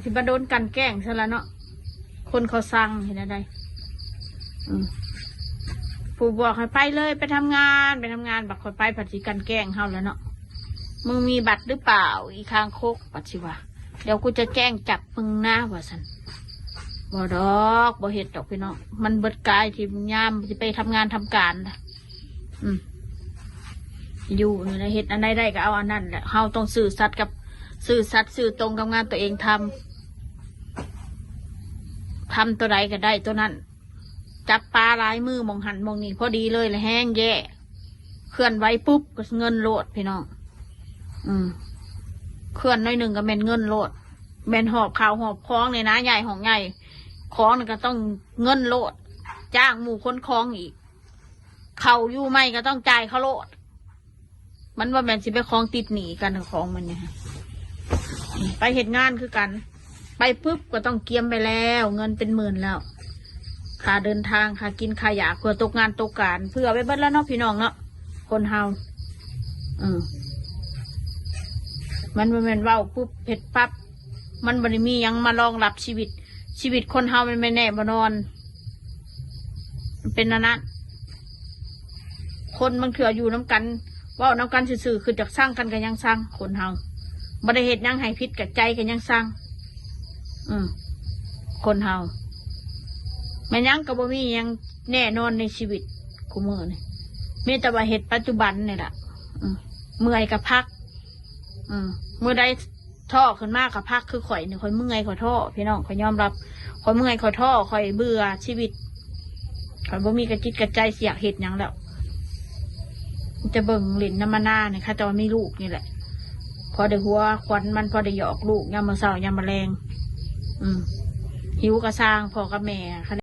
ຊິມາໂດນກັນແກ້ງຊະລະເນາະ ຄົນເຂົາສັ່ງເຮັດແນວໃດ? ອືມ ຜູ້ບອກໃຫ້ໄປເລີຍ ໄປທຳງານ ໄປທຳງານ ບັດຂ້ອຍໄປພັດຊິກັນແກ້ງເຮົາແລ້ວເນາະ. ມຶງມີບັດຫຼືເປົ່າ ອີຄາງຄົກ ບັດຊິວ່າ ດຽວກູຈະແຈ້ງຈັບມຶງນະ ວ່າຊັ້ນ. ບໍ່ດອກ ບໍ່ເຮັດດອກພີ່ນ້ອງ ມັນເບິດກາຍທີ່ຍາມຊິໄປທຳງານທຳການນະ. ອືມ ຢູ່ນີ້ແຫຼະ ເຮັດອັນໃດໄດ້ກໍເອົາອັນນັ້ນແຫຼະ. ເຮົາຕ້ອງຊື່ສັດກັບ ຊື່ສັດຊື່ຕົງກັບງານຕົວເອງທຳ ທຳຕົວໃດກໍໄດ້ຕົວນັ້ນ. ຈັບປາຫຼາຍມືໝ່ອງຫັ້ນໝ່ອງນີ້ພໍດີເລີຍ ລະແຮງແຍ່. ເຄື່ອນໄຫວປຸບກໍເງິນໂລດພີ່ນ້ອງ. ອືມ ເຄື່ອນໜ້ອຍໜຶ່ງກໍແມ່ນເງິນໂລດ. ແມ່ນຫອບເຂົ້າຫອບຂອງນີ້ນະ ຍ້າຍຫ້ອງໃຫຍ່ ຂອງນີ້ກໍຕ້ອງເງິນໂລດ. ຈ້າງໝູ່ຂົນຂອງອີກ ເຂົ້າຢູ່ໃໝ່ກໍຕ້ອງຈ່າຍເຂົາໂລດ. ມັນບໍ່ແມ່ນຊິໄປຂອງຕິດໜີ້ກັນ ຂອງມັນນີ້ ໄປເຮັດງານຄືກັນ ໄປປຶບກໍຕ້ອງກຽມໄປແລ້ວ ເງິນເປັນໝື່ນແລ້ວ ຄ່າເດີນທາງ ຄ່າກິນ ຄ່າຢາ ເພື່ອຕົກງານຕົກການ ເພື່ອໄວ້ເບິດແລ້ວເນາະ ພີ່ນ້ອງເນາະ ຄົນເຮົາ. ເອີ ມັນບໍ່ແມ່ນເວົ້າປຸບເຮັດປັບ ມັນບໍ່ໄດ້ມີຫຍັງມາລອງຮັບຊີວິດ. ຊີວິດຄົນເຮົາມັນແມ່ນແນ່ບໍ່ນອນ ເປັນອັນນັ້ນ. ຄົນບາງເທື່ອຢູ່ນຳກັນ ເວົ້ານຳກັນຊື່ໆ ຄືຈາກຊັງກັນກໍຍັງຊັງ. ຄົນເຮົາບໍ່ໄດ້ເຮັດຫຍັງໃຫ້ຜິດກັບໃຈກໍຍັງຊັງ. ອືມ ຄົນເຮົາແມ່ນຫຍັງກໍບໍ່ມີຫຍັງແນ່ນອນໃນຊີວິດຄູ່ມື້ນີ້ ມີແຕ່ວ່າເຮັດປັດຈຸບັນນີ້ລະ. ອືມ ເມື່ອຍກໍພັກ. ອືມ ມື້ໃດ ທໍ້ຂຶ້ນມາກໍພັກ ຄືຂ້ອຍນີ້ ຂ້ອຍເມື່ອຍ ຂ້ອຍທໍ້ ພີ່ນ້ອງ ຂ້ອຍຍອມຮັບ ຂ້ອຍເມື່ອຍ ຂ້ອຍທໍ້ ຂ້ອຍເບື່ອຊີວິດ ຂ້ອຍບໍ່ມີກະຈິດກະໃຈຊິຢາກເຮັດຫຍັງແລ້ວ. ມີແຕ່ເບິ່ງຫຼິ້ນນຳມານານີ້ ເຂົາເຈົ້າມີລູກນີ້ແຫຼະ ພໍໄດ້ຫົວຂວັນມັນ ພໍໄດ້ຫຍອກລູກຍາມມື້ເຊົ້າຍາມມະແລງ. ອືມ ຫິວກໍຊ່າງ ພໍ່ກັບແມ່